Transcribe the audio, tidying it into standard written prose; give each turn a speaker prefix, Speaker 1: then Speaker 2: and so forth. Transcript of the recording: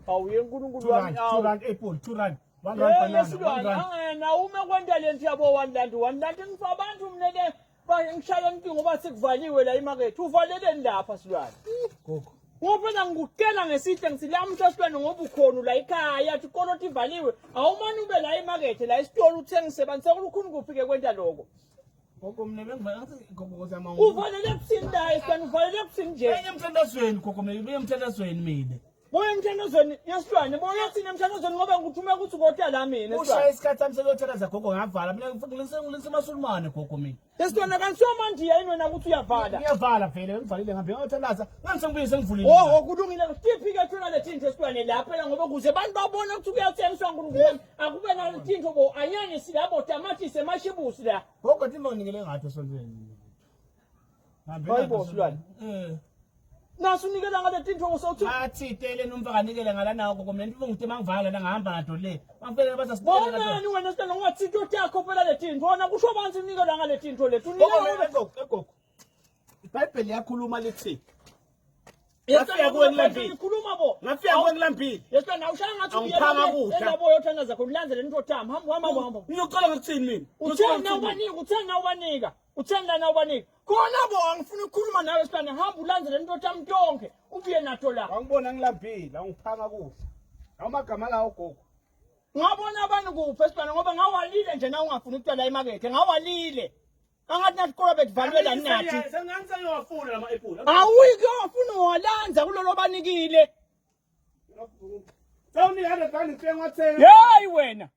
Speaker 1: Awu yenkulunkulu
Speaker 2: 2
Speaker 1: wami
Speaker 2: rand, 2
Speaker 1: awu.
Speaker 2: rand apple, 2 rand. 1 rand
Speaker 1: Hey
Speaker 2: banana, 1
Speaker 1: yesilwane
Speaker 2: rand.
Speaker 1: angena uma kwenta lento yabo one land one land ngifa abantu mina le bangishaya inkinga ngoba sekuvaliwe la imakethe uvaleleni lapha silwane.
Speaker 2: Gogo.
Speaker 1: Ngoba phela ngikucela ngesihle ngithi lamuhla silwane ngoba ukhona la ekhaya athi ikoloti ivaliwe awumane ube la emakethe la esitolo uthengise bantu sekulukhuni kuphi ke kwenta lokho.
Speaker 2: Gogo mina bengivala ngathi gogo ngozama.
Speaker 1: Uvalele kuthini la esilwane uvalele kuthini nje.
Speaker 2: Benye emthandazweni gogo mina benye emthandazweni mina.
Speaker 1: Boya emthandazweni yesilwane boya thina emthandazweni ngoba ngikuthume ukuthi ukota la mina
Speaker 2: Ushaye
Speaker 1: esilwane.
Speaker 2: isikhathi sami sokuyothandaza gogo ngavala mina ngilise ngilise amasulumane gogo mina.
Speaker 1: Esilwane kanti somandiya yini wena ukuthi uyavala.
Speaker 2: Ngiyavala vele ngivalile ngihambe ngiyothandaza ngani sengibuye sengivulile.
Speaker 1: Oh kulungile siphi ke thina lethinto esilwane la phela ngoba kuze abantu babone ukuthi kuyathengiswa uNkulunkulu wami akube naluthinto bo anyanisi labo tamatisi emashibusi la.
Speaker 2: Gogo timba nginikele ngathi esontweni. Ngihambe
Speaker 1: Hayi bo,
Speaker 2: nato
Speaker 1: silwane.
Speaker 2: Eh.
Speaker 1: Nasu unikela ngale tintfo usawuthi
Speaker 2: Athi tele nomfaka nikele ngala nawo gogo mina into ngithe mangivala la ngihamba nato le. Bafike bathi asinikele ngato.
Speaker 1: Bonani wena sicela ungathinto takho phela le tintfo wona kusho bantu unikela ngale tintfo lethu
Speaker 2: Gogo
Speaker 1: unikela
Speaker 2: mina gogo gogo. IBhayibheli liyakhuluma lithi Ngafika kuwe ngilambile.
Speaker 1: Ngikhuluma bo.
Speaker 2: Ngafika kuwe ngilambile.
Speaker 1: Yesibani awushaya ngathi
Speaker 2: Angiphanga kudla.
Speaker 1: Endabo yothandaza khona ulandele into thami. Hamba hamba hamba.
Speaker 2: Ngiyocela ngokuthini mina?
Speaker 1: Utheni na ubanika? Utheni na ubanika? Utheni lana ubanika? Khona bo angifuni ukukhuluma nawe sibani hamba ulandele into thami tonke. Ubuye nato la.
Speaker 2: Wangibona ngilambile, awungiphanga kudla. Awumagama lawo gogo.
Speaker 1: Ngabona abantu kuphi esibani ngoba ngawalile nje na ungafuni ukutwala emakethe. Ngawalile. Angathi nathi qobe bekuvalwe la nathi.
Speaker 2: Sengisayowafuna lama apple.
Speaker 1: Awuyi kuyofuna walanza kulolo banikile.
Speaker 2: Sewunika 100 rand ngifike ngiwathenga.
Speaker 1: Hey wena.